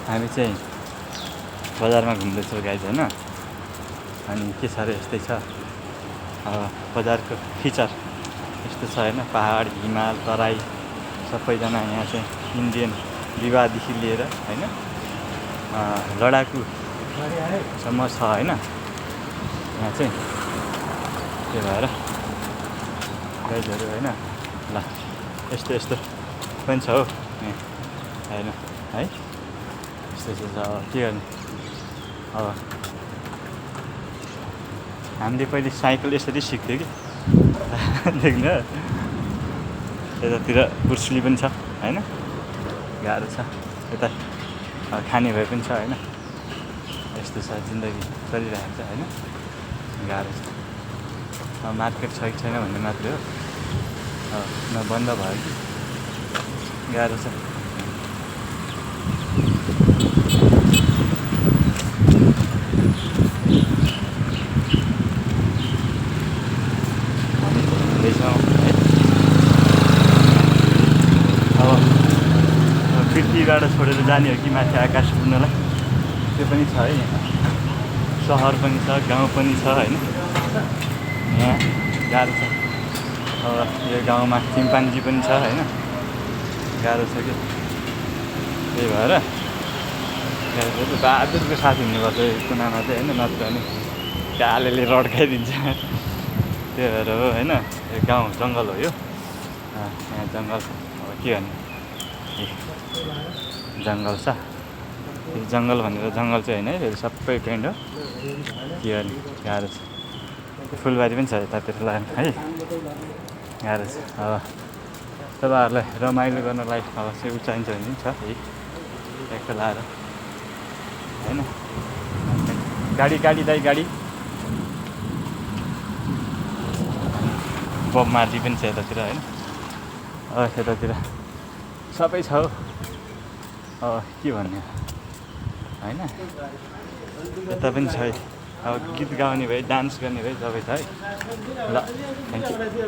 हामी चाहिँ बजारमा घुम्दैछौँ गाइज होइन। अनि के छ अरे यस्तै छ बजारको फिचर यस्तो छ होइन। पहाड हिमाल तराई सबैजना यहाँ चाहिँ इन्डियन विवाहदेखि लिएर होइन लडाकुसम्म छ होइन यहाँ चाहिँ। त्यो भएर गाइजहरू होइन ल यस्तो यस्तो पनि छ हौ यहाँ होइन है। यस्तो यस्तो छ के गर्ने अब। हामीले पहिले साइकल यसरी सिक्थ्यो कि देख्नु यतातिर बुर्सुली पनि छ होइन। गाह्रो छ यता खाने भए पनि छ होइन। यस्तो छ जिन्दगी चलिरहेको छ होइन। गाह्रो छ मार्केट छ कि छैन भन्ने मात्रै हो। न बन्द भयो कि गाह्रो छ। पृथ्वीबाट छोडेर जाने हो कि माथि आकाश पुग्नलाई त्यो पनि छ है। यहाँ सहर पनि छ गाउँ पनि छ होइन। यहाँ गाह्रो छ। अब यो गाउँमा चिम्पान्जी पनि छ होइन। गाह्रो छ कि त्यही भएर बहादुरको साथ हिँड्नुपर्छ यो कुनामा चाहिँ होइन। नत्र भने कालेले रड्काइदिन्छ त्यही भएर हो होइन। यो गाउँ जङ्गल हो यो यहाँ जङ्गल। अब के गर्ने जङ्गल छ यो जङ्गल भनेर जङ्गल चाहिँ होइन है। यो सबै पेन्ट हो के गर्ने गाह्रो छ। फुलबारी पनि छ यतातिर लाग्यो है। गाह्रो छ। अब तपाईँहरूलाई रमाइलो गर्नलाई अब चाहिँ चाहिन्छ भने पनि छ है ट्याक्टर लाएर होइन। गाडी गाडी दाइ गाडी बब मार्जी पनि छ यतातिर होइन। यतातिर सबै छ हौ। के भन्ने होइन। यता पनि छ है। अब गीत गाउने भए डान्स गर्ने भए सबै छ है। ल थ्याङ्क यू।